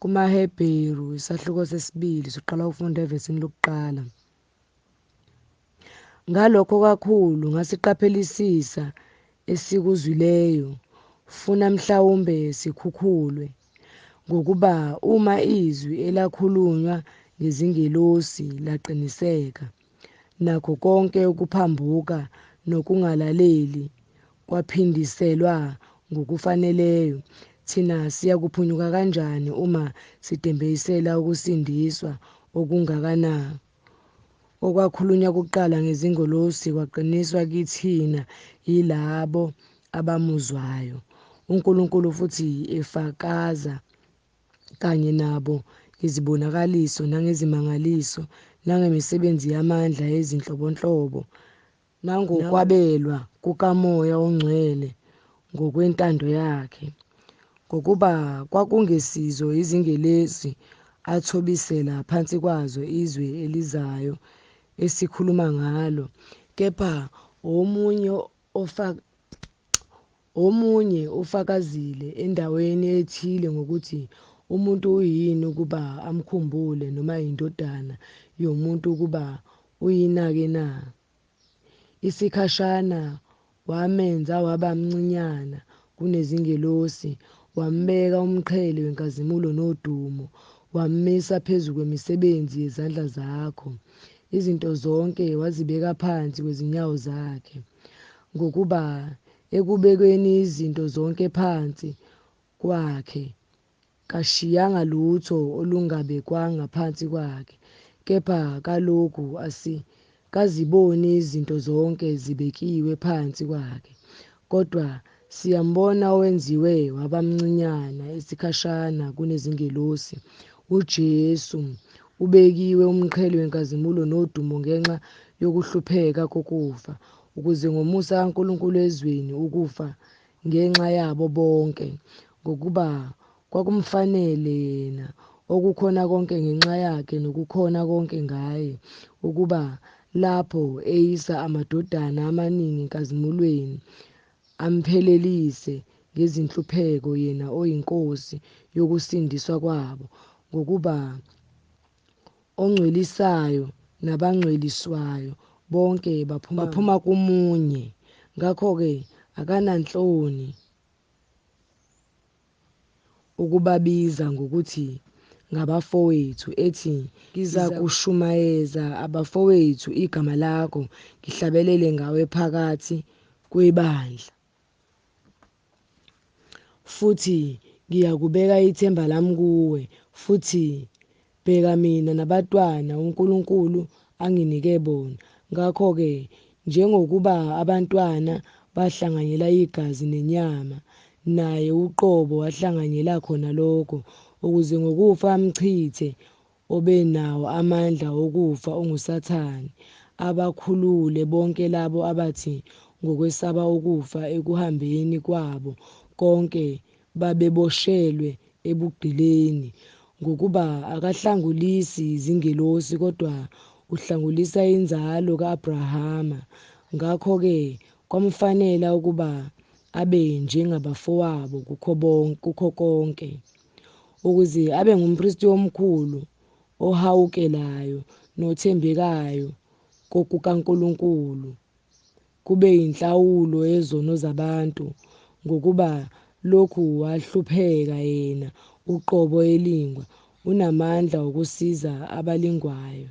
KumaHebheru isahluko sesibili siqala ukufunda evesini lokuqala. Ngalokho kakhulu ngasiqaphelisisa esikuzwileyo, funa mhlawumbe sikhukhulwe. Ngokuba uma izwi elakhulunywa ngezingelosi laqiniseka, nakho konke ukuphambuka nokungalaleli kwaphindiselwa ngokufaneleyo, thina siyakuphunyuka kanjani uma sidembesela ukusindiswa okungaka na? Okwakhulunywa kuqala ngezingelosi kwaqiniswa kithina yilabo abamuzwayo. UNkulunkulu futhi efakaza kanye nabo ngezibonakaliso nangezimangaliso nangemisebenzi yamandla ezinhlobonhlobo, nangokwabelwa kukaMoya oNgcwele ngokwentando yakhe. Ngokuba kwakungesizo izingelosi athobisela phansi kwazo izwe elizayo esikhuluma ngalo, kepha omunye ufakazile endaweni ethile ngokuthi, umuntu uyini ukuba amkhumbule, noma indodana yomuntu ukuba uyinake na? Isikhashana wamenza waba mncinyana kunezingelosi, wambeka umqhele wenkazimulo nodumo, wammisa phezu kwemisebenzi yezandla zakho. Izinto zonke wazibeka phansi kwezinyawo zakhe. Ngokuba ekubekeni izinto zonke phansi kwakhe, kashiyanga lutho olungabekwanga phansi kwakhe. Kepha kalokhu asikaziboni izinto zonke zibekiwe phansi kwakhe, kodwa siyambona owenziwe waba mncinyana isikhashana kunezingelosi, uJesu, ubekiwe umqhele wenkazimulo nodumo ngenxa yokuhlupheka kokufa, ukuze ngomusa kaNkulunkulu ezweni ukufa ngenxa yabo bonke. Ngokuba kwakumfanele yena, okukhona konke ngenxa yakhe nokukhona konke ngaye, ukuba lapho eyisa amadodana amaningi enkazimulweni, amphelelise ngezinhlupheko yena oyiNkosi yokusindiswa kwabo. Ngokuba ongcwelisayo nabangcweliswayo bonke baphuma kumunye. Ngakho-ke akananhloni ukubabiza ngokuthi ngabafowethu, ethi, ngizakushumayeza abafowethu igama lakho, ngihlabelele ngawe phakathi kwebandla. Futhi ngiyakubeka ithemba lami kuwe. Futhi bheka mina nabantwana uNkulunkulu anginike bona. Ngakho-ke njengokuba abantwana bahlanganyela igazi nenyama, naye uqobo wahlanganyela khona lokho, ukuze ngokufa amchithe obenawo amandla okufa onguSathane, abakhulule bonke labo abathi ngokwesaba ukufa ekuhambeni kwabo konke babeboshelwe ebugqileni. Ngokuba akahlangulisi izingelosi, kodwa uhlangulisa inzalo ka-Abrahama. Ngakho-ke kwamfanela ukuba abe njengabafowabo kukho konke, ukuze abe ngumpristi omkhulu ohawukelayo nothembekayo kokukaNkulunkulu, kube yinhlawulo yezono zabantu. Ngokuba lokhu wahlupheka yena uqobo elingwa, unamandla okusiza abalingwayo.